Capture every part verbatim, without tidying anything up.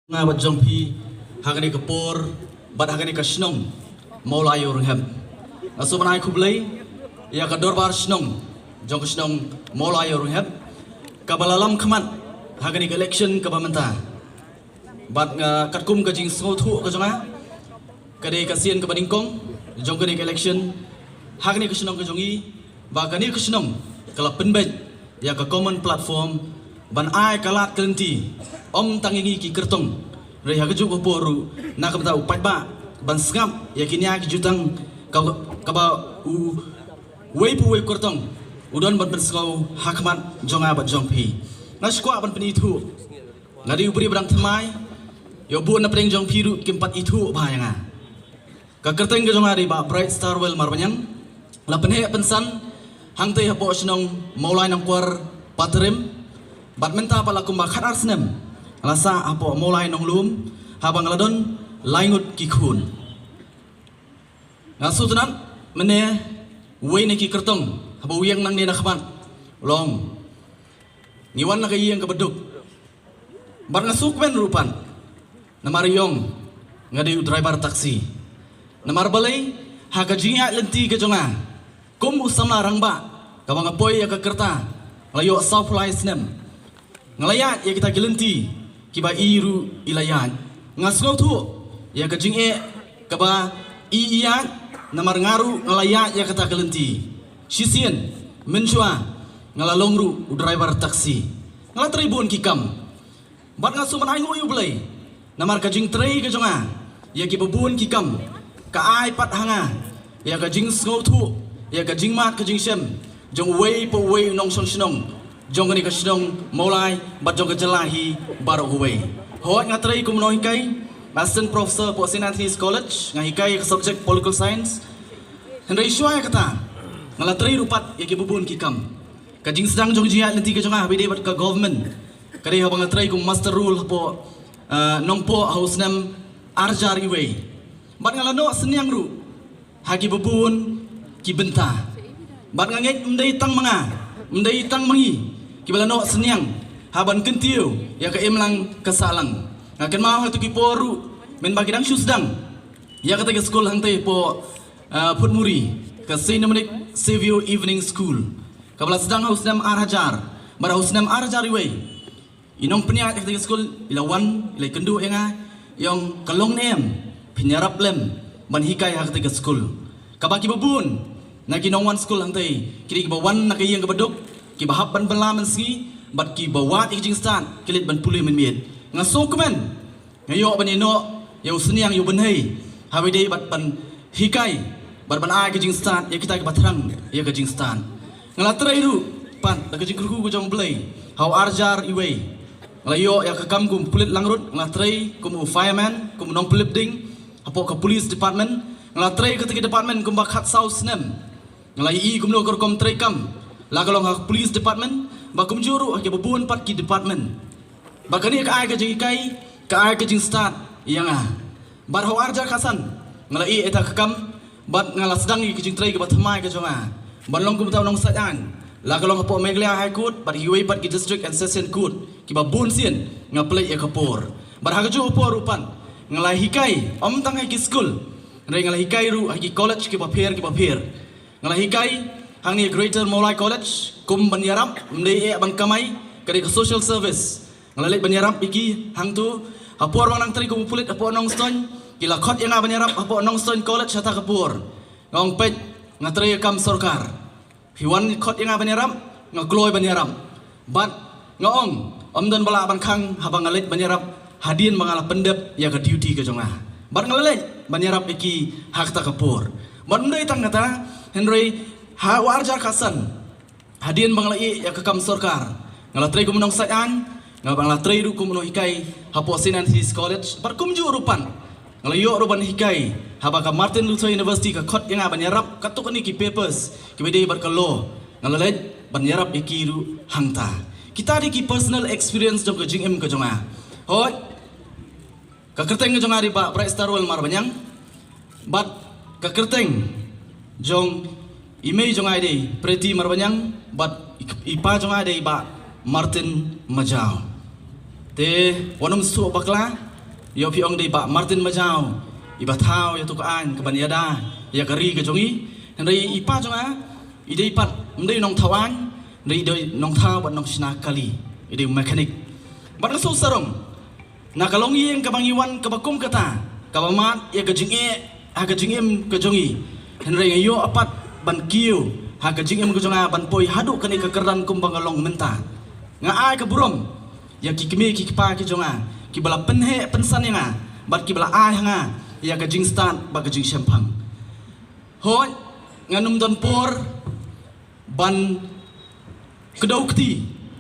Nga bad jong phi ha kane ka por bad ha kane ka shnong Mawlai Ïewrynghep. Nga sngewbha ban ai khublei ïa ka dorbar shnong jong ka shnong Mawlai Ïewrynghep kaba la lam khmat ha kane ka election kaba mynta. Bad nga katkum ka jingsngewthuh ka jong nga, ka dei ka sien kaba nyngkong jong kane ka election ha kane ka shnong ka jong i, ba kane ka shnong ka la pynbeit ïa ka common platform ban ai ka lad ka lynti ym tang ïa ngi ki kyrtong, hynrei ha kajuh ka por ruh na ka bynta u paidbah ban sngap ïa ki nia ki jutang ka, kaba u wei pa u wei u kyrtong u don ban pynsngew ha khmat jong nga bad jong phi. Nga sngewkwah ban pynithuh, nga dei u briew ba dang thymmai, ïa u bun na pdeng jong phi ruh kim pat ithuh bha ïa nga. Ka kyrteng ka jong nga dei Bah Bright Starwell Marbaniang. La pynheh pynsan hangtei hapoh shnong Mawlai Nongkwar Patrim. Bad mynta pat la kumba khatar snem la sah hapoh Mawlai Nonglum haba nga la don lai ngut ki khun. Nga sngewtynnat mynne uwei na ki kyrtong haba u ïeng nangne na khmat u ong, ngi wan na ka ïing kaba duk. Bad nga sngewkmen ruh pat namar ïong nga dei u driver taxi. Namar balei, ha ka jingïaid lynti ka jong nga kum u samla rangbah kaba nga poi ïa ka rta, nga la ïoh sawphew lai snem. Nga la ïaid ïa kita ki lynti kiba i ruh i la ïaid. Nga sngewthuh ïa ka jingeh kaba i i ïaid, namar nga ruh nga la ïaid ïa kata ka lynti. Shisien mynshuwa nga la long ruh u driver taxi. Nga la trei bun ki kam. Bad nga sngewbha ban ai nguh ïa U Blei namar ka jingtrei ka jong nga ïa kiba bun ki kam ka ai pat ha nga ïa ka jingsngewthuh, ïa ka jingmad ka jingshem jong uwei pa uwei u nongshong shnong jong kane ka shnong Mawlai bad jong ka jylla hi baroh kawei. Hooid, nga trei kum u nonghikai, Assistant Professor hapoh Saint Anthony's College, nga hikai ïa ka subject Political Science. Hynrei shuwa ïa kata nga la trei ruh pat ïa kiba bun ki kam. Ka jingsdang jong ka jingïaid lynti ka jong nga haba ïadei bad ka government ka dei haba nga trei kum muster roll hapoh, ah, Nongpoh ha u snem ar hajar iwei. Bad nga la noh synñiang ruh ha kiba bun ki bynta. Bad nga ngeit ym dei tang ma nga, ym dei tang ma ngi kiba la noh synñiang ha ban kyntiew ïa ka imlang ka sahlang. Nga kynmaw ha kito ki por ruh mynba ki dang shu sdang ïa kata ka skul hangtei hapoh, ah, Phutmuri, ka Saint Dominic Saviour Evening School, kaba la sdang ha u snem ar hajar. Bad ha u snem ar hajar iwei i nongpynïaid ha kata ka skul i la wan, i la kynduh ïa nga, i ong, ka long ne em phin ïarap lem ban hikai ha kata ka skul? Kaba kiba bun na ki nongwan skul hangtei ki dei kiba wan na ka ïing kaba duk, kiba hap ban bylla mynsngi bad kiba wad ïa ka jingstad ki leit ban pule mynmiet. Nga sngewkmen, nga ïoh ban ïehnoh ïa u synñiang, ïa u bynhei haba ïadei bad ban hikai bad ban ai ka jingstad ïa kita kiba thrang ïa ka jingstad. Nga la trei ruh pat da ka jingkyrkhu ka jong U Blei, ha u ar hajar iwei nga la ïoh ïa ka kam kum pulit langrut. Nga la trei kum u fireman, kum u nongpyllip ding hapoh ka police department. Nga la trei ha kata ka department kumba khatsaw snem. Nga la ïohi kumno ka rukom treikam, la ka long ha ka police department bad kumjuh ruh ha kiba bun pat ki department. Bad kane ka ai ka jinghikai, ka ai ka jingstad ïa nga. Bad ha u ar hajar khatsan nga la ïeh ïa kata ka kam bad nga la sdang ïa ka jingtrei kaba thymmai ka jong nga ban long kum uta u nongsaiñ aiñ, la ka long hapoh Meghalaya High Court bad kiwei pat ki District and Session Court kiba bun sien. Nga pynleit ïa ka por, bad ha kajuh ka por ruh pat nga la hikai ym tang ha ki skul, hynrei nga la hikai ruh ha ki college kiba pher kiba pher. Nga la hikai hangne Greater Mawlai College kum ban ïarap, ym dei eh ban kamai, ka dei ka social service. Nga la leit ban ïarap ïa ki hangto. Ha por ba nga dang trei kum u pulit hapoh Nongstoiñ, ki la khot ïa nga ban ïarap hapoh Nongstoiñ College ha kata ka por. Nga ong, peit, nga trei ïa ka kam sorkar, phi wan khot ïa nga ban ïarap, nga kloi ban ïarap. Bad nga ong, ym don ba lah ban khang haba nga leit ban ïarap hadien ba nga la pyndep ïa ka duty ka jong nga. Bad nga la leit ban ïarap ïa ki ha kata ka por. Bad ym dei tang kata, hynrei ha u ar hajar khatsan, hadien ba nga la ïeh ïa ka kam sorkar, nga la trei kum u nongsaiñ aiñ, nga, ba nga la trei ruh kum u nonghikai hapoh Saint Anthony's College. Bad kumjuh ruh pat nga la ïoh ruh ban hikai haba ka Martin Luther University ka khot ïa nga ban ïarap katto katne ki papers kiba dei bad ka law. Nga la leit ban ïarap ïa ki ruh hangta. Kita dei ki personal experience jong ka jingim ka jong nga. Hooid, ka kyrteng ka jong nga dei Bah Bright Starwell Marbaniang, bad ka kyrteng jong i mei jong nga dei Pretty Marbaniang, bad i, i pa jong nga dei Bah Martin Majaw. Te wat nym sngewthuh bakla, Ïoh phi ong dei Bah Martin Majaw iba thaw ïa tu ka aiñ kaban ïada ïa ka ri ka jong i. Hynrei i pa jong nga i dei pat ym dei nongthaw aiñ, hynrei i dei nongthaw bad nongshna kali, i dei mechanic. Bad nga sngewsarong na ka longïing kaba ngi wan kaba kum kata, kaba mad ïa ka jingeh ha ka jingim ka jong i. Hynrei nga ïoh pat ban kiew ha ka jingim ka jong nga ban poi haduh kane ka kyrdan kumba nga long mynta. Nga ai ka burom ïa ki kmie ki kpa ki jong nga kiba la pynheh pynsan ïa nga bad kiba la ai ha nga ïa ka jingstad bad ka jingshemphang. Hooid, ngan ym don por ban kdew kti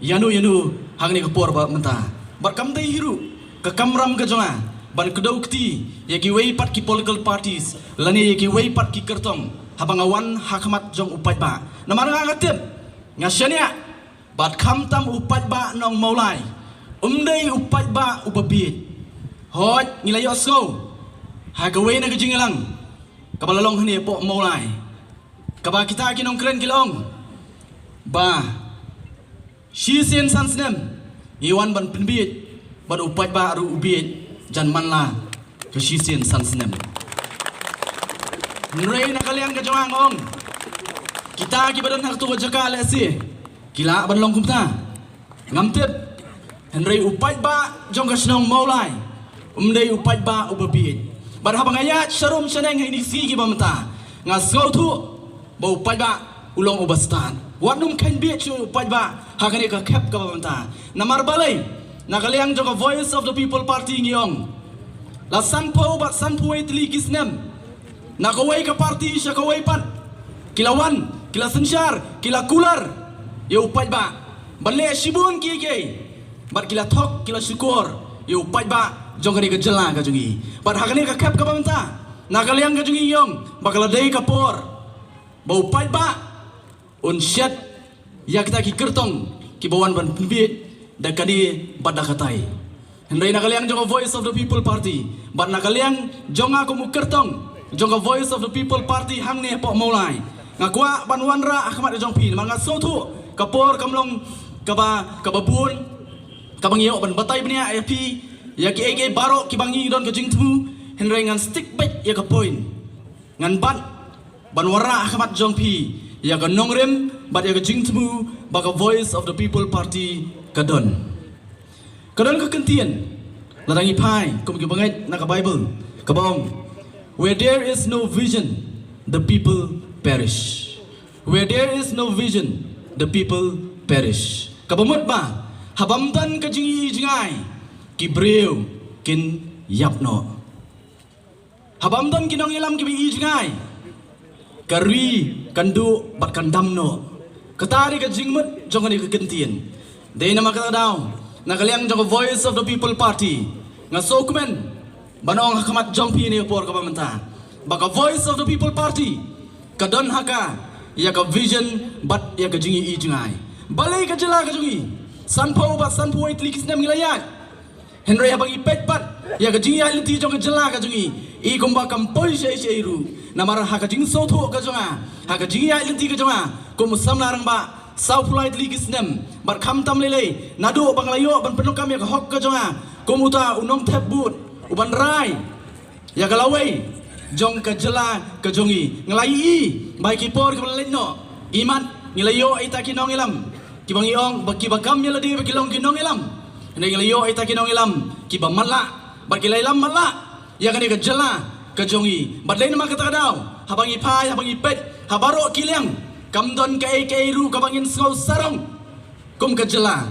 ïano ïano hangne ka por ba mynta. Bad kam dei hi ruh ka kamram ka jong nga ban kdew kti ïa kiwei pat ki political parties lane ïa kiwei pat ki kyrtong haba nga wan ha khmat jong u paidbah. Namar nga nga tip, nga shaniah bad khamtam u paidbah Nong Mawlai um dei u paidbah uba bieit. Hooid, ngi la ïohsngew ha kawei na ka jingïalang kaba la long hangne hapoh Mawlai, kaba kita ki nongkren ki la ong ba shisien san snem ngi wan ban pynbieit bad u paidbah ruh u bieit jan man la ka shisien san snem. Hynrei na ka liang ka jong nga nga ong, kita kiba don ha katu ka jaka lehse ki lah ban long kumta, ngam tip. Hynrei u paidbah jong ka shnong Mawlai um dei u paidbah uba bieit. Bad haba nga ïaid sharum shaneng ha kine ki sngi kiba mynta, nga sngewthuh ba u paidbah u long uba stad. Wat nym kheiñ bieit shuh u paidbah ha kane ka khep kaba mynta. Namar balei? Na ka liang jong ka Voice of the People Party ngi ong, la sanphew bad sanphew wei tylli ki snem, na kawei ka party sha kawei pat, ki la wan, ki la synshar, ki la kular ïa u paidbah ban leh shibun kiei kiei, bad ki la thok, ki la shukor ïa u paidbah jong kane ka jylla ka jong ngi. Bad ha kane ka khep kaba mynta, na ka liang ka jong ngi ngi ong ba ka la dei ka por ba u paidbah un shet ïa kita ki kyrtong kiba wan ban pynbieit da kane bad da katai. Hynrei na ka liang jong ka Voice of the People Party bad na ka liang jong nga kum u kyrtong jong ka Voice of the People Party hangne hapoh Mawlai, nga kwah ban wanrah ha khmat jong phi namar nga sngewthuh ka por kam long kaba, kaba bun kaba ngi ïoh ban batai bniah ïa phi ïa kiei kiei baroh kiba ngi don ka jingthmu. Hynrei ngan stick beit ïa ka point. Ngan bat ban wanrah ha khmat jong phi ïa ka nongrim bad ïa ka jingthmu ba ka Voice of the People Party ka don. Ka don ka kyntien, lada ngi phai kum kiba ngeit na ka Bible, kaba ong, "Where there is no vision, the people perish. Where there is no vision, the people perish." Kaba mut ba haba ym don ka jingïohi jngai, ki briew kin ïap noh. Haba ym don ki nongïalam kiba ïohi jngai, ka ri kan duh bad kan dam noh. Kata dei ka jingmut jong kane ka kyntien. Dei namar kata ka daw, na ka liang jong ka Voice of the People Party, nga sngewkmen ban ong ha khmat jong phi ha kane ka por kaba mynta ba ka Voice of the People Party ka don ha ka ïa ka vision bad ïa ka jingïohi jngai. Balei ka jylla ka jong ngi, sanphew bad sanphew wei tylli ki snem ngi la ïaid, hynrei haba ngi peit pat ïa ka jingïaid lynti jong ka jylla ka jong ngi, i kumba kam poi shaei shaei ruh. Namar ha ka jingsngewthuh ka jong nga, ha ka jingïaid lynti ka jong nga kum u samla rangbah sawphew lai tylli ki snem, bad khamtam lei lei naduh ba nga la ïoh ban pyndonkam ïa ka hok ka jong nga kum uta u nongthep vote uban rai ïa ka lawei jong ka jylla ka jong ngi, nga la ïohi ba ha ki por kiba la leit noh, imat ngi la ïoh ïa kita ki nongïalam kiba ngi ong ba kiba kam ïa lade ba ki long ki nongïalam. Hynrei ngi la ïoh ïa kita ki nongïalam kiba matlah bad ki la ïalam matlah ïa kane ka jylla ka jong ngi. Bad dei namar kata ka daw, haba ngi phai, haba ngi peit ha baroh ki liang, kam don kaei kaei ruh kaba ngin sngew sarong kum ka jylla.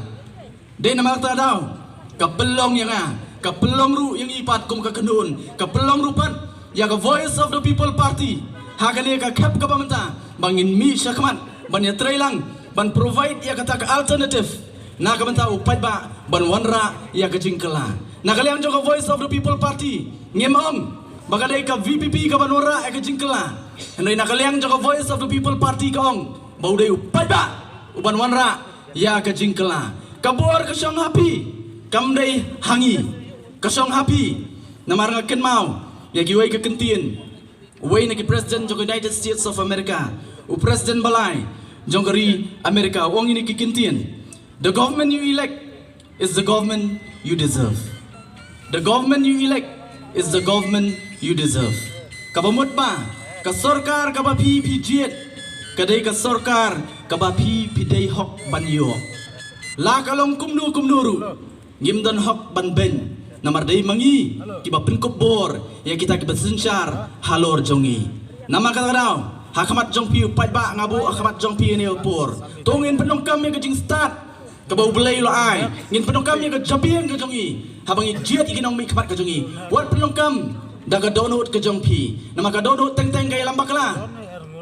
Dei namar kata ka daw, ka pynlong ïa nga, ka pynlong ruh ïa ngi pat kum ka kynhun, ka pynlong ruh pat ïa ka Voice of the People Party ha kane ka khep kaba mynta ba ngin mih shakhmat ban ïatreilang, ban provide ïa kata ka alternative na ka bynta u paidbah ban wanrah ïa ka jingkylla. Na ka liang jong ka Voice of the People Party ngim ong ba ka dei ka V P P kaban wanrah ïa ka jingkylla, hynrei na ka liang jong ka Voice of the People Party ka ong ba u dei u paidbah uban wanrah ïa ka jingkylla. Ka bor ka shong ha phi, kam dei ha ngi. Ka shong ha phi. Namar nga kynmaw ïa kiwei ka kyntien, uwei na ki president jong ka United States of America, u president ba lai jong ka ri America, u ong ïa kine ki kyntien: "The government you elect is the government you deserve." The government you elect is the government you deserve. Kaba mut ba ka sorkar kaba phi phi jied ka dei ka sorkar kaba phi phi dei hok ban ïoh. La ka long kumno kumno ruh ngim don hok ban beiñ. Namar dei ma ngi kiba pynkup bor ïa kita kiba synshar halor jong ngi. Namar kata ka daw ha khmat jong phi u paidbah nga buh ha khmat jong phi ïa une u por. To ngin pyndonkam ïa ka jingstad kaba U Blei u la ai. Ngin pyndonkam ïa ka jabieng ka jong ngi haba ngi jied ïa ki nongmihkhmat ka jong ngi. Wat pyndonkam da ka dohnud ka jong phi. Namar ka dohnud teng teng ka ïalam bakla.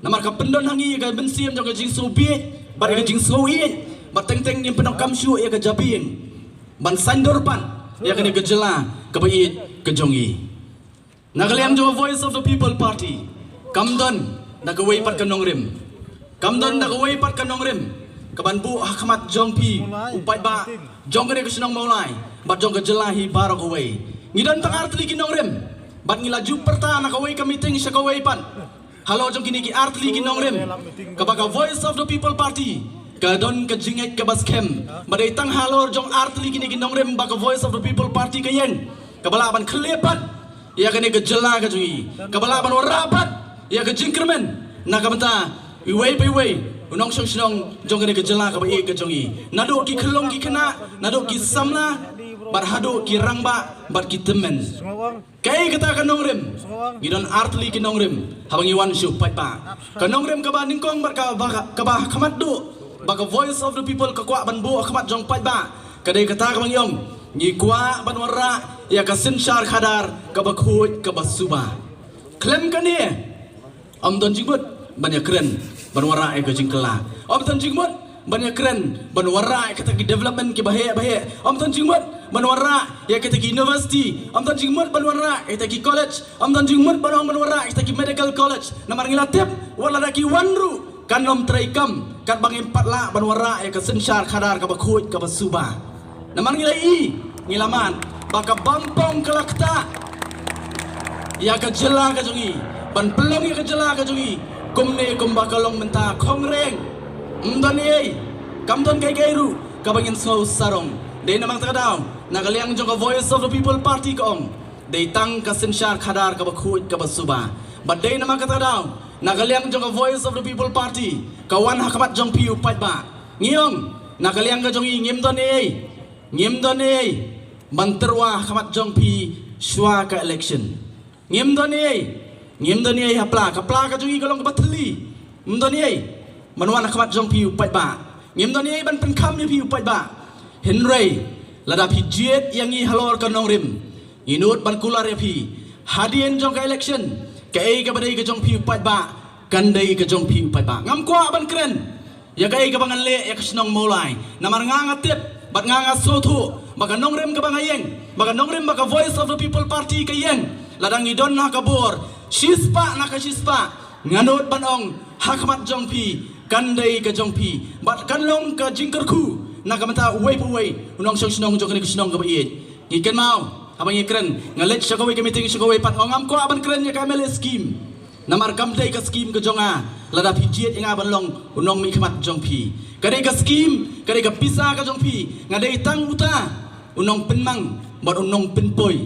Namar ka pyndon ha ngi ïa ka mynsiem jong ka jingsngewbieit bad ïa ka jingsngewieit. Bad teng teng ngin pyndonkam shuh ïa ka jabieng ban saiñdur pat ïa kane ka jylla kaba ïeit ka jong ngi. Na ka liang jong ka Voice of the People Party kam don da kawei pat ka nongrim. Kam don da kawei pat ka nongrim kaban buh ha khmat jong phi u paidbah jong kane ka shnong Mawlai bad jong ka jylla hi baroh kawei. Ngi don tang artylli ki nongrim bad ngi la ju pyrta na kawei ka meeting sha kawei pat. Halor jong kine ki artylli ki nongrim kaba ka Voice of the People Party ka don ka jingngeit kaba skhem ba dei tang halor jong artylli kine ki nongrim ba ka Voice of the People Party ka ïeng kaba lah ban khlieh pat ïa kane ka jylla ka jong ngi, kaba lah ban wanrah pat ïa ka jingkyrmen na ka bynta iwei pa iwei u nongshong shnong jong kane ka jylla kaba ïeit ka jong ngi. Naduh ki khyllung ki khynnah, naduh ki samla bad haduh ki rangbah bad ki tymmen. Kaei kata ka nongrim? Ngi don artylli ki nongrim haba ngi wan sha u paidbah. Ka nongrim kaba nyngkong bad kaba, kaba ha khmat duh ba ka Voice of the People ka kwah ban buh ha khmat jong u paidbah ka dei kata kaba ngi ong ngi kwah ban wanrah ïa ka synshar khadar kaba khuid kaba suba. Khlem kane ym don jingmut ban ïakren ban wanrah ïa ka jingkylla. Ym don jingmut ban ïakren ban wanrah ïa kita ki development kiba heh ba heh. Ym don jingmut ban wanrah ïa kita ki university. Ym don jingmut ban wanrah ïa kita ki college. Ym don jingmut ban ong ban wanrah ïa kita ki medical college. Namar ngi la tip wat lada ki wan ruh kan ym treikam katba ngim pat lah ban wanrah ïa ka synshar khadar kaba khuid kaba suba. Namar ngi la ïohi, ngi la mad ba ka bampong ka la ktah ïa ka jylla ka jong ngi, ban pynlong ïa ka jylla ka jong ngi kumne kumba ka long mynta khongreng. Ym don ei, kam don kaei kaei ruh kaba ngin sngew sarong. Dei namar kata ka daw na ka liang jong ka Voice of the People Party ka ong dei tang ka synshar khadar kaba khuid kaba suba. Bad dei namar kata ka daw na ka liang jong ka Voice of the People Party ka wan ha khmat jong phi u paidbah. Ngi ong na ka liang ka jong ngi ngim don ei, ngim don ei ban tyrwa ha khmat jong phi shuwa ka election. Ngim don ei, ngim don ei ha pla, ka pla ka jong ngi ka long kaba thylli. Ngim don ei ban wan ha khmat jong phi u paidbah. Ngim don ei ban pynkham ïa phi u paidbah. Hynrei lada phi jied ïa ngi halor ka nongrim, ngi nud ban kular ïa phi hadien jong ka election. Kaei kaba dei ka jong phi u paidbah kan dei ka jong phi u paidbah. Ngam kwah ban kren ïa kaei kaba ngan leh ïa ka shnong Mawlai. Namar nga nga tip bad nga nga sngewthuh ba ka nongrim kaba nga ïeng, ba ka nongrim ba ka Voice of the People Party ka ïeng, lada ngi don na ka bor shispah na ka shispah, nga nud ban ong ha khmat jong phi kan dei ka jong phi bad kan long ka jingkyrkhu na ka bynta uwei pa uwei u nongshong shnong jong kane ka shnong kaba ïeit. Ngi kynmaw haba ngi kren, nga leit sha kawei ka meeting sha kawei pat, nga ong ngam kwah ban kren ïa ka M L A scheme. Namar kam dei ka scheme ka jong nga lada phi jied ïa nga ban long u nongmihkhmat jong phi. Ka dei ka scheme, ka dei ka pisa ka jong phi. Nga dei tang uta u nongpynmang bad u nongpynpoi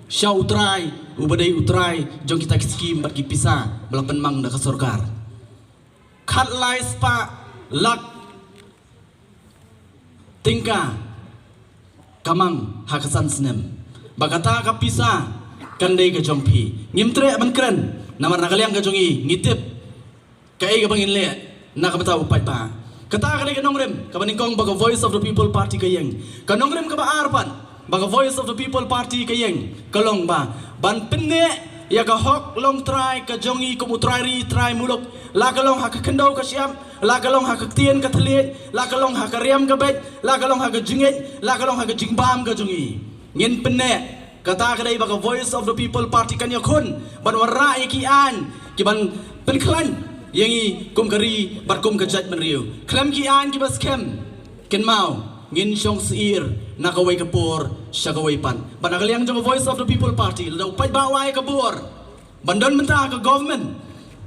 sha U Trai uba dei U Trai jong kita ki scheme bad ki pisa ba la pynmang da ka sorkar. Khatlai spah lak tyngka ka mang ha ka san snem. Ba kata ka pisa kan dei ka jong phi. Ngim treh ban kren namar na ka liang ka jong ngi ngi tip kaei kaba ngin leh na ka bynta u paidbah. Kata ka dei ka nongrim kaba nyngkong ba ka Voice of the People Party ka ïeng. Ka nongrim kaba ar pat ba ka Voice of the People Party ka ïeng ka long ba ban pynneh ïa ka hok long trai ka jong ngi kum u trai ri trai muluk, la ka long ha ka khyndew ka shyiap, la ka long ha ka ktien ka thylliej, la ka long ha ka riam ka beit, la ka long ha ka jingngeit, la ka long ha ka jingbam ka jong ngi. Ngin pynneh kata ka dei ba ka Voice of the People Party kan ïakhun ban wanrah ïa ki aiñ ki ban pynkhlaiñ ïa ngi kum ka ri bad kum ka jaitbynriew. Khlem ki aiñ kiba skhem, kynmaw ngin shong syier na kawei ka por sha kawei pat. Bad na ka liang jong ka Voice of the People Party lada u paidbah u ai ka bor ban don mynta ha ka government,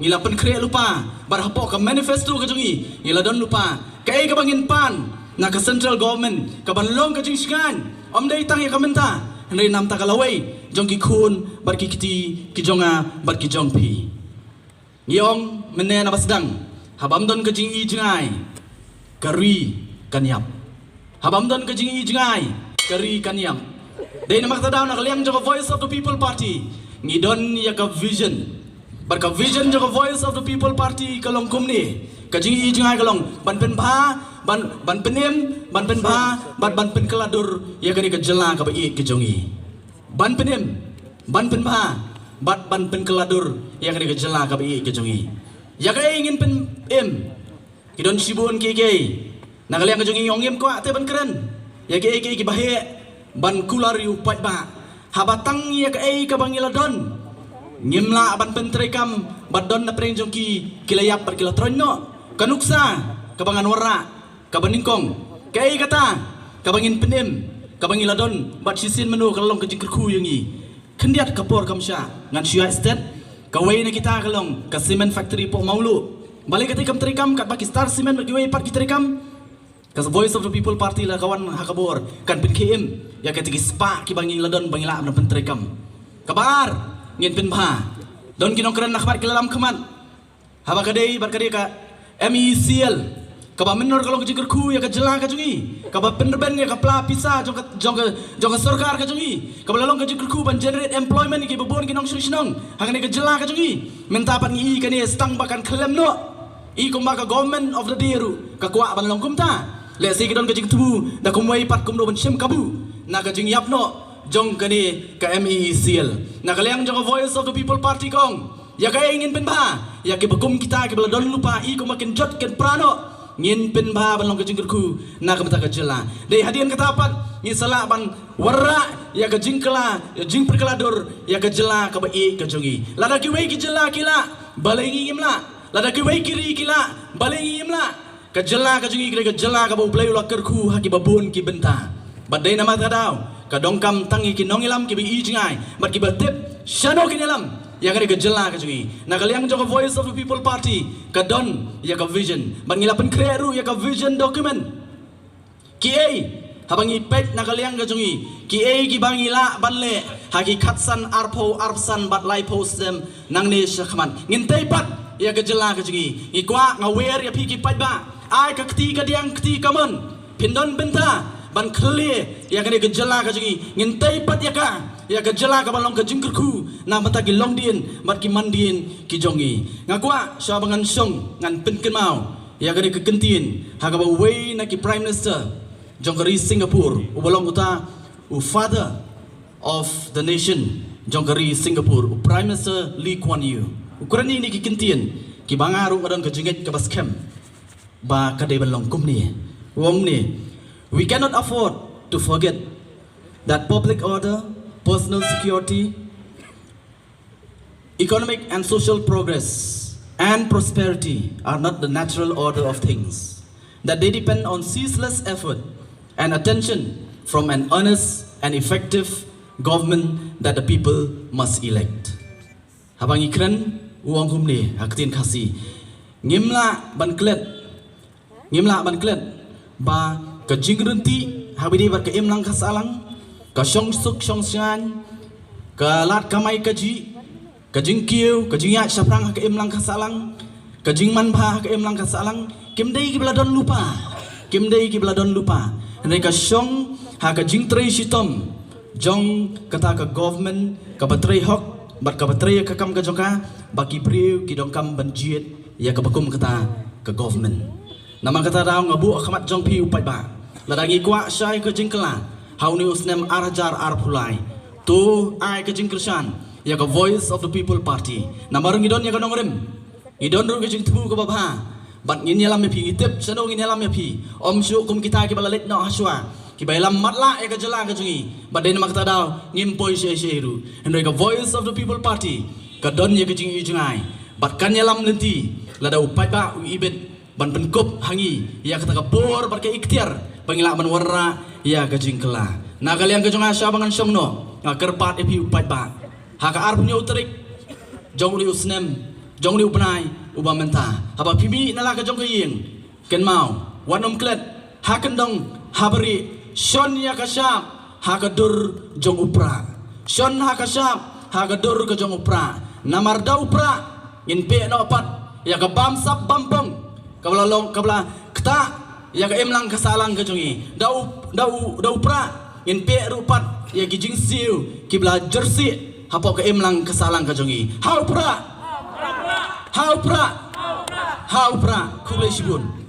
ngi la pynkhreh lypa bad hapoh ka manifesto ka jong ngi ngi la don lypa kaei kaba ngin pan na ka central government kaban long ka jingshngaiñ. Ym dei tang ïa ka mynta, Hynrei namar ka lawei jong ki khun bad ki kti ki jong nga bad ki jong phi. Ngi ong mynne na ba sdang, haba ym don ka jing-i jngai, ka ri kan ïap. Haba ym don ka jing-i jngai, ka ri kan ïap. Dei namar kata daw na ka liang jong ka Voice of the People Party ngi don ïa ka vision. Bad ka vision jong ka Voice of the People Party ka long kumne. Ka jing-i jngai ka long ban pynbha, ban, ban pynim, ban pynbha bad ban pynkylla dur ïa kane ka jylla kaba ïeit ka jong ngi. Ban pynim, ban pynbha bad ban pynkylla dur ïa kane ka jylla kaba ïeit ka jong ngi. Ïa kaei ngin pynim? Ki don shibun kiei kiei. Na ka liang ka jong ngi ong ngim kwah te ban kren ïa kiei kiei kiba heh ban kular ïa u paidbah. Haba tang ïa kaei kaba ngi la don, ngim lah ban pyntreikam bad don na pdeng jong ki ki la ïap bad ki la troiñ noh. Ka nuksa kaba ngan wanrah kaba nyngkong, kaei kata kaba ngin pynim, kaba ngi la don bad shisien mynno ka la long ka jingkyrkhu ïa ngi. Khyndiat ka por kam shah ngan shu ïaid stet. Kawei na kita ka long ka cement factory poh Mawluh. Balei kata kam treikam katba ki Star Cement bad kiwei pat ki treikam? Ka Voice of the People Party la ka wan ha ka bor kan pynkhie im ïa kata ki spah kiba ngi la don ba ngi lah ban pyntreikam. Kaba ar, ngin pynbha. Don ki nongkren na khmat ki la lam khmat. Haba ka dei bad ka dei ka M E E C L kaba mynno ka long ka jingkyrkhu ïa ka jylla ka jong ngi, kaba pynrben ïa ka pla pisa jong ka, jong ka, jong ka sorkar ka jong ngi, kaba la long ka jingkyrkhu ban generate employment ïa kiba bun ki nongshong shnong ha kane ka jylla ka jong ngi. Mynta pat ngi i kane stang ba kan khlem noh. I kumba ka government of the day ruh ka kwah ban long kumta. Lehse ki don ka jingthmu da kumwei pat kumno ban shim kabu na ka jingïap noh jong kane ka M E E C L. Na ka liang jong ka Voice of the People Party ka ong, ïa kaei ngin pynbha? Ïa kiba kum kita kiba la don lypa, i kumba kin jot kin pra noh, ngin pynbha ban long ka jingkyrkhu na ka bynta ka jylla. Dei hadien kata pat ngi sa lah ban wanrah ïa ka jingkylla, ïa jingpyrkylla dur ïa ka jylla kaba ïeit ka jong ngi. Lada kiwei ki jylla ki lah, balei ngi ngim lah? Lada kiwei ki ri ki lah, balei ngi ngim lah? Ka jylla ka jong ngi ka dei ka jylla kaba U Blei u la kyrkhu ha kiba bun ki bynta. Bad dei namar kata daw ka donkam tang ïa ki nongïalam kiba i jngai bad kiba tip shano kin ïalam ïa kane ka jylla ka jong ngi. Na ka liang jong ka Voice of the People Party ka don ïa ka vision bad ngi la pynkhreh ruh ïa ka vision document. Kiei, haba ngi peit na ka liang ka jong ngi, kiei kiba ngi lah ban leh ha ki khatsan, arphew, arphew san bad laiphew snem nangne shakhmat? Ngin tei pat ïa ka jylla ka jong ngi. Ngi kwah, nga wer ïa phi ki paidbah, ai ka kti kadiang kti kamon, phin don bynta ban khleh ïa kane ka jylla ka jong ngi. Ngin tei pat ïa ka, ïa ka jylla kaba long ka jingkyrkhu na bynta ki longdien bad ki mandien ki jong ngi. Nga kwah shuwa ba ngan shong ngan pynkynmaw ïa kane ka kyntien ha kaba uwei na ki Prime Minister jong ka ri Singapore, uba long uta u father of the nation jong ka ri Singapore, u Prime Minister Lee Kuan Yew, u kren ïa kine ki kyntien kiba nga ruh nga don ka jingngeit kaba skhem ba ka dei ban long kumne. U ong kumne, "We cannot afford to forget that public order, personal security, economic and social progress and prosperity are not the natural order of things, that they depend on ceaseless effort and attention from an earnest and effective government that the people must elect." Haba ngi kren, u ong kumne ha ktien Khasi, ngim lah ban klet, ngim lah ban klet ba ka jingryntih ha ba ïadei bad ka imlang ka sahlang, ka shongsuk shongshngaiñ, ka lad kamai kajih, ka jingkiew ka jingïaid shaphrang ha ka imlang ka sahlang, ka jingmanbha ha ka imlang ka sahlang, kim dei kiba la don lypa, kim dei kiba la don lypa. Hynrei ka shong ha ka jingtrei shitom jong kata ka government kaba trei hok bad kaba trei ïa ka kam ka jong ka, ba ki briew ki donkam ban jied ïa kaba kum kata ka government. Namar kata daw nga buh ha khmat jong phi u paidbah, lada ngi kwah shai ka jingkylla ha une u snem ar hajar arphew lai, to ai ka jingkyrshan ïa ka Voice of the People Party. Namar ngi don ïa ka nongrim, ngi don ruh ka jingthmu kaba bha bad ngin ïalam ïa phi, ngi tip shano ngin ïalam ïa phi. Ym shuh kum kita kiba la leit noh ha shuwa, kiba ïalam matlah ïa ka jylla ka jong ngi. Bad dei namar kata daw ngim poi shaei shaei ruh. Hynrei ka Voice of the People Party ka don ïa ka jingïohi jngai bad kan ïalam lynti lada u paidbah u ibit ban pynkup ha ngi ïa kata ka bor bad ka iktiar ba ngi lah ban wanrah ïa ka jingkylla. Na ka liang ka jong nga, sha ba ngan shong noh, nga kyrpad ïa phi u paidbah, ha ka arphew hynñiew tarik jong une u snem, jong une u bnai uba mynta, haba phi mih na la ka jong ka ïing, kynmaw, wat nym klet, ha kyndong, ha barieh, shon ïa ka shap ha ka dur jong u Prah. Shon ha ka shap ha ka dur ka jong u Prah. Namar da u Prah ngin peh noh pat ïa ka bamsap bampong kaba la long, kaba la ktah ïa ka imlang ka sahlang ka jong ngi. Da u, da u, da u Prah ngin peh ruh pat ïa ki jingsiew kiba la jyrsieh hapoh ka imlang ka sahlang ka jong ngi. Ha u Prah! Ha u Prah! Ha u Prah! Khublei shibun.